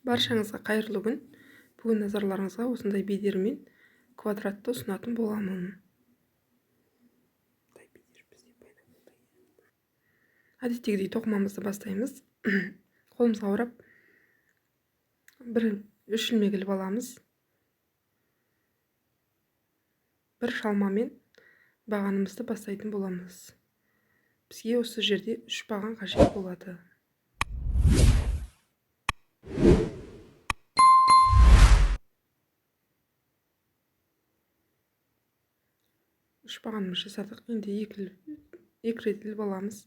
Баршаңызға қайырлы күн. Бүгін назарларыңызға осындай бедермен квадратты ұсынатын боламын. Әдеттегідей тоқымамызды бастаймыз. Қолымызға орап бір үш ілмек іліп аламыз. Бір шалмамен бағанымызды бастайтын боламыз. Бізге осы жерде үш баған қажет болады. Үш бағанымызды жасадық. Енді екі рет іліп аламыз.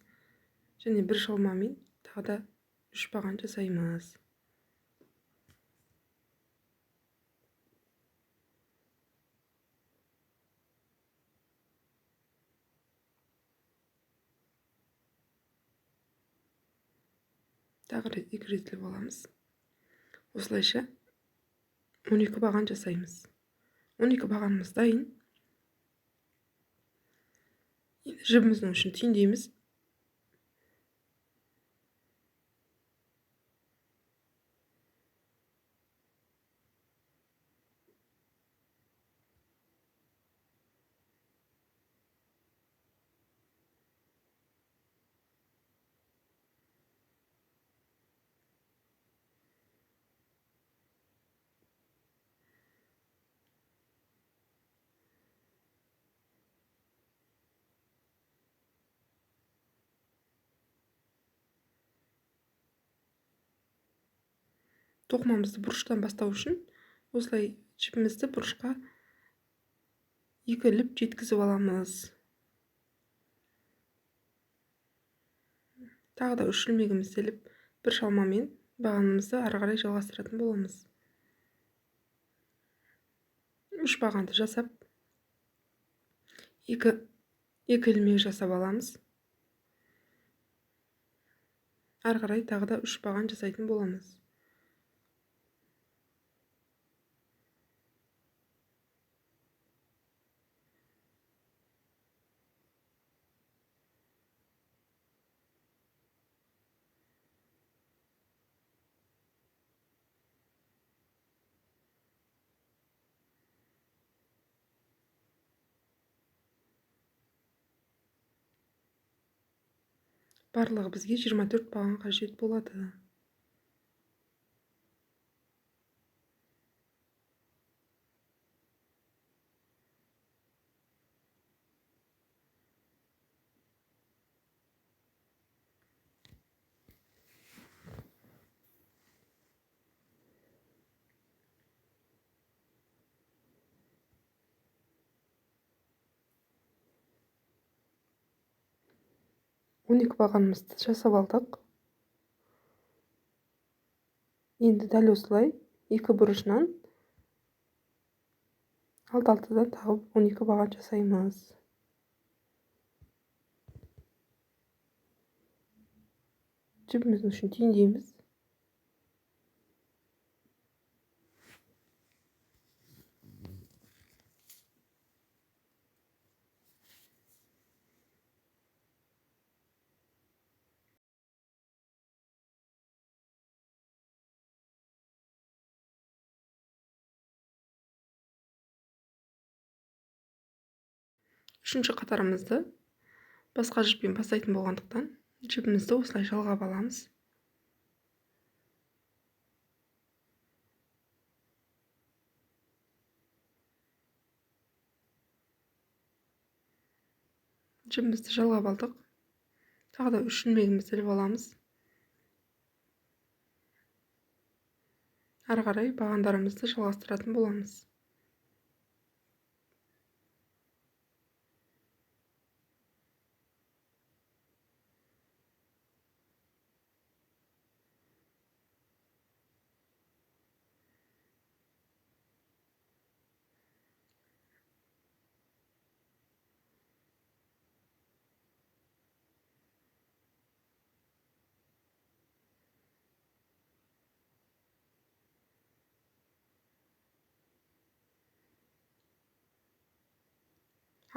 Және бір шалмамен тағы да үш баған жасаймыз. Тағы екі рет іліп аламыз. Осылайша 12 баған жасаймыз. 12 бағанымыз дайын. Енді жібіміздің ұшын түйіндейміз. Тоқымамызды бұрыштан бастау үшін осылай жіпімізді бұрышқа екі іліп жеткізіп аламыз. Тағы да үш ілмегімізді іліп, бір шалмамен бағанымызды ары қарай жалғастыратын боламыз. Үш бағанды жасап, екі ілмек жасап аламыз. Ары қарай тағы да үш баған жасайтын боламыз. Барлығы бізге 24 баған қажет болады. Он екі бағанымызды жасап алдық. Енді дәл осылай екі бұрышынан алты-алтыдан тағы 12 баған жасаймыз. Жібіміздің ұшын түйіндейміз. Үшінші қатарымызды басқа жіппен бастайтын болғандықтан жіпімізді осылай жалғап аламыз. Жіпімізді жалғап алдық. Тағы да үш ілмегімізді іліп аламыз. Ары қарай бағандарымызды жалғастыратын боламыз.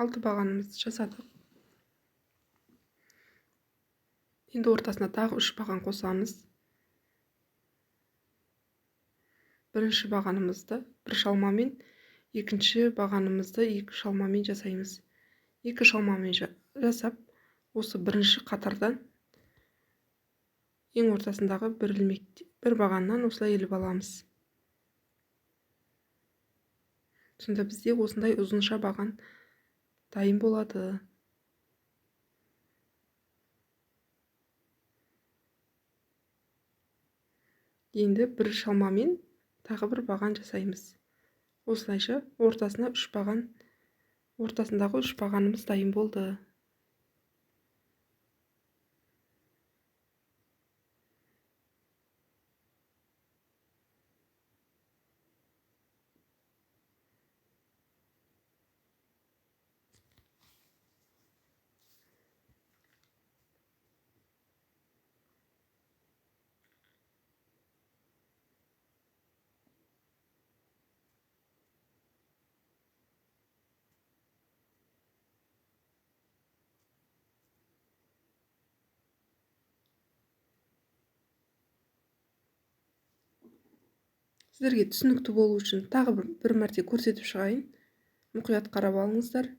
Алты бағанымызды жасадық. Енді ортасына тағы үш баған қосамыз. Бірінші бағанымызды бір шалмамен, екінші бағанымызды екі шалмамен жасаймыз. Екі шалмамен жасап, осы бірінші қатардан ең ортасындағы бір ілмек, бір бағаннан осылай іліп аламыз. Сонда бізде осындай ұзынша баған дайын болады. Енді бір шалмамен тағы бір баған жасаймыз. Осылайша ортасына үш баған, ортасындағы үш бағанымыз дайын болды. Сіздерге түсінікті болу үшін тағы бір мәрте көрсетіп шығайын. Мұқият қарап алыңыздар.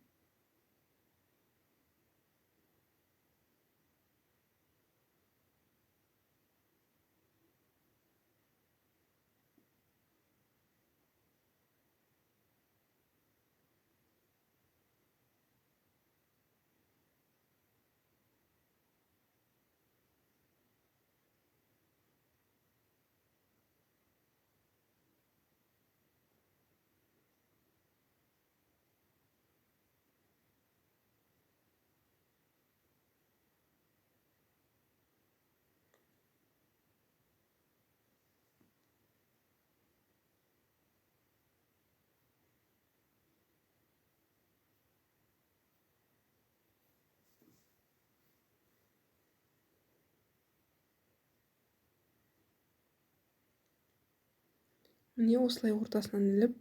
Міне осылай ортасынан іліп,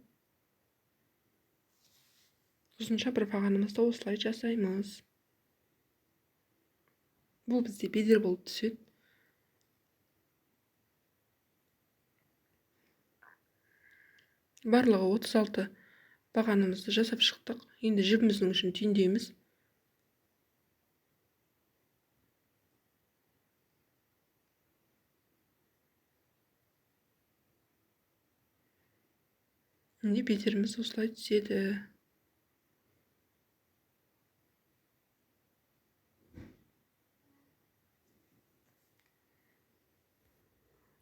ұзынша бір бағанымызды осылай жасаймыз. Бұл бізде бедер болып түседі. Барлығы 36 бағанымызды жасап шықтық. Енді жібіміздің ұшын түйіндейміз. Міне бедеріміз осылай түседі.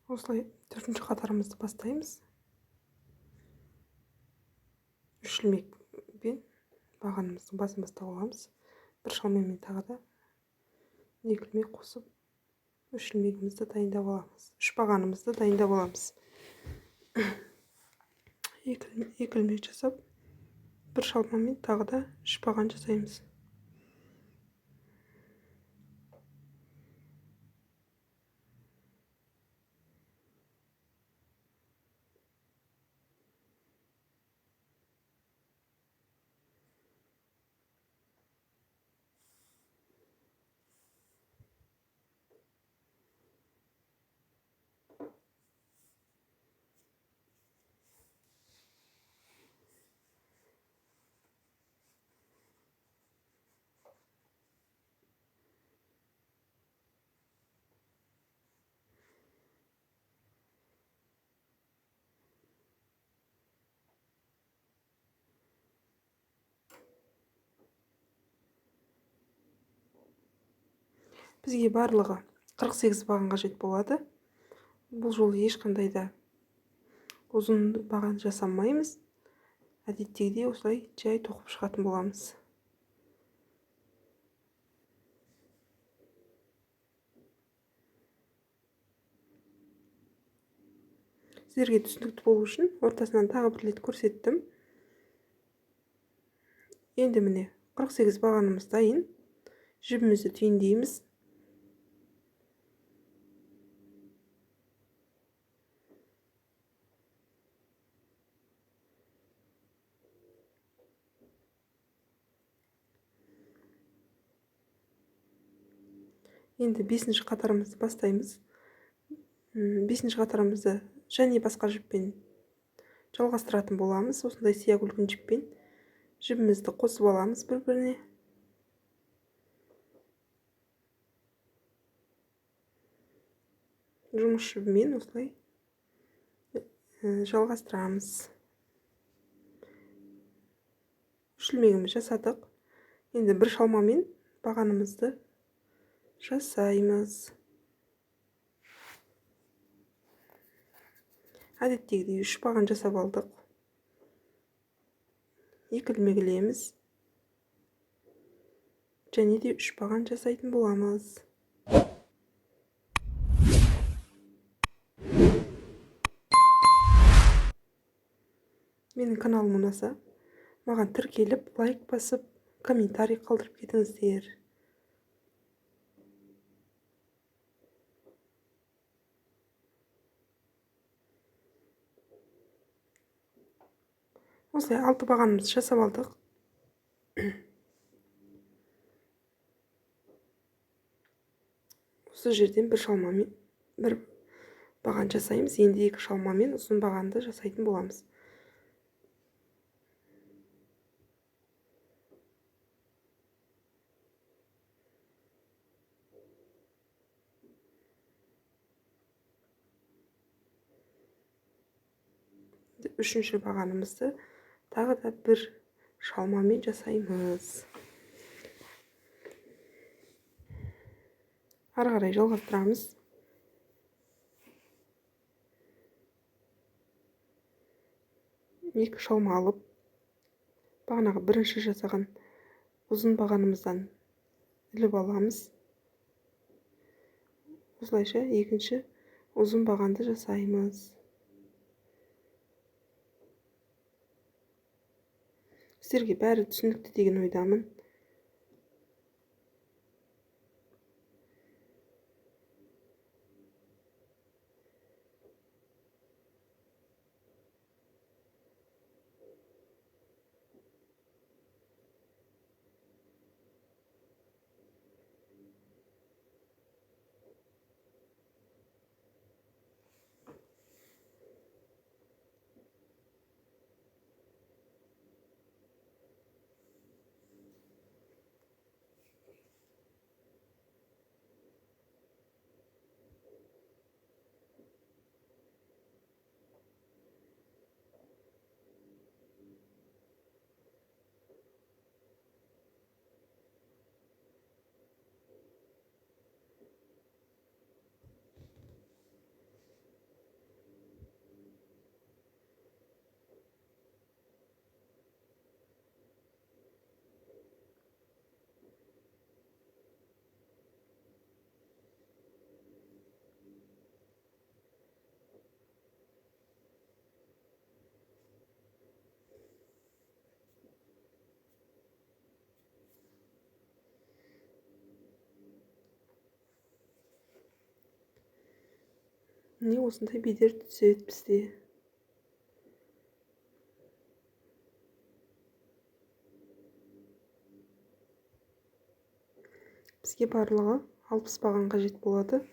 Осылай төртінші қатарымызды бастаймыз. Үш ілмекпен бағанымыздың басын бастап аламыз. Бір шалмамен тағы да екі ілмек қосып үш ілмегімізді дайындап аламыз. Үш бағанымызды дайындап аламыз. Екі ілмек жасап, бір шалмамен тағы да үш баған жасаймыз. Бізге барлығы 48 баған қажет болады. Бұл жолы ешқандай да ұзын баған жасамаймыз. Әдеттегідей осылай жай тоқып шығатын боламыз. Сіздерге түсінікті болу үшін ортасынан тағы бір рет көрсеттім. Енді міне 48 бағанымыз дайын. Жібімізді түйіндейміз. Енді 5-ші қатарымызды бастаймыз. 5-ші қатарымызды және басқа жіппен Жалғастыратын боламыз. Осындай сия үлкен жіппен жібімізді қосып аламыз бір-біріне. Жұмыс жібімен осылай жалғастырамыз. Үш ілмегімізді жасадық. Енді бір шалмамен бағанымызды жасаймыз. Әдеттегідей үш баған жасап алдық. Екі ілмек ілеміз. Және де үш баған жасайтын боламыз. Менің каналым ұнаса, маған тіркеліп, лайк басып, комментарий қалдырып кетіңіздер. Осылай 6 бағанымызды жасап алдық. Осы жерден бір шалмамен бір баған жасаймыз. Енді екі шалмамен ұзын бағанды жасайтын боламыз. Үшінші бағанымызды тағы да бір шалмамен жасаймыз. Ары қарай жалғастырамыз. Екі шалма алып, бағанағы бірінші жасаған ұзын бағанымыздан іліп аламыз. Осылайша екінші ұзын бағанды жасаймыз. Сіздерге бәрі түсінікті деген ойдамын. Міне осындай бедер түседі бізде. Бізге барлығы 60 баған қажет болады.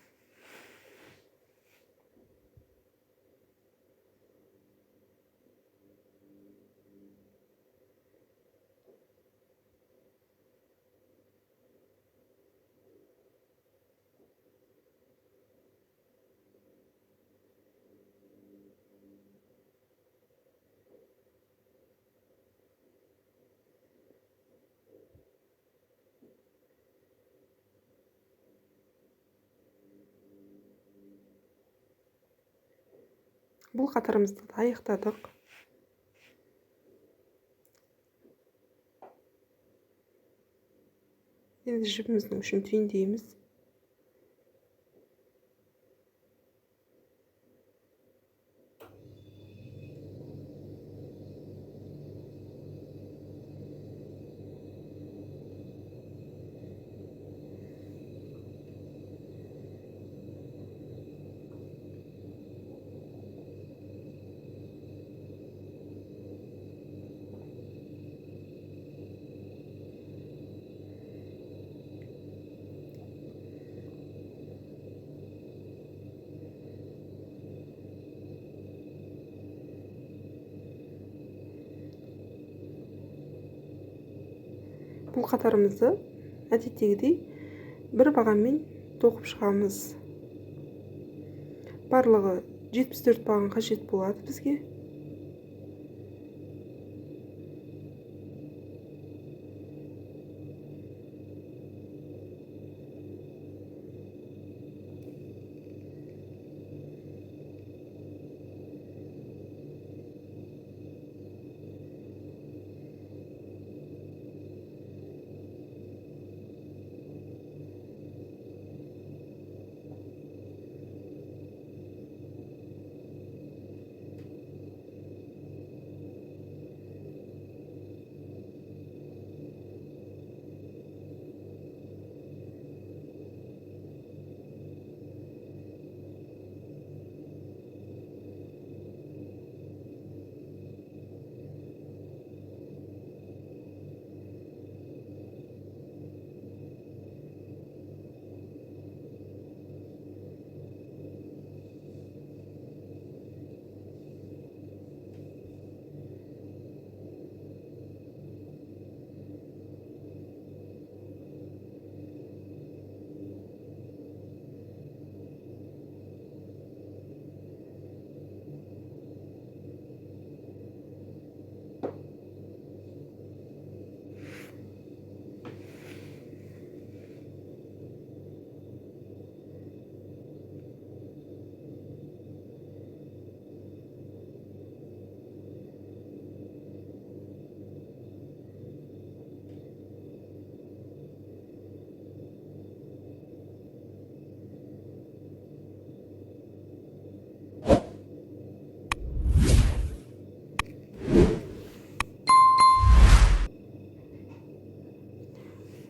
Бұл қатарымызды да аяқтадық. Енді жібіміздің ұшын түйіндейміз. Бұл қатарымызды әдеттегідей бір бағанмен тоқып шығамыз. Барлығы 74 баған қажет болады бізге.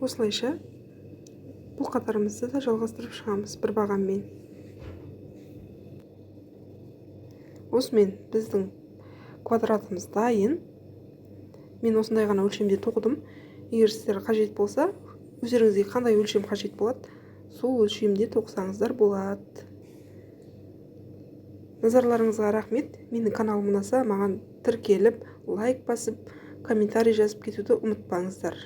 Осылайша бұл қатарымызды да жалғастырып шығамыз бір бағанмен. Осымен біздің квадратымыз дайын. Мен осындай ғана өлшемде тоқыдым. Егер сіздер қажет болса, өздеріңізге қандай өлшем қажет болады, сол өлшемде тоқысаңыздар болады. Назарларыңызға рахмет. Менің каналым ұнаса, маған тіркеліп, лайк басып, комментарий жазып кетуді ұмытпаңыздар.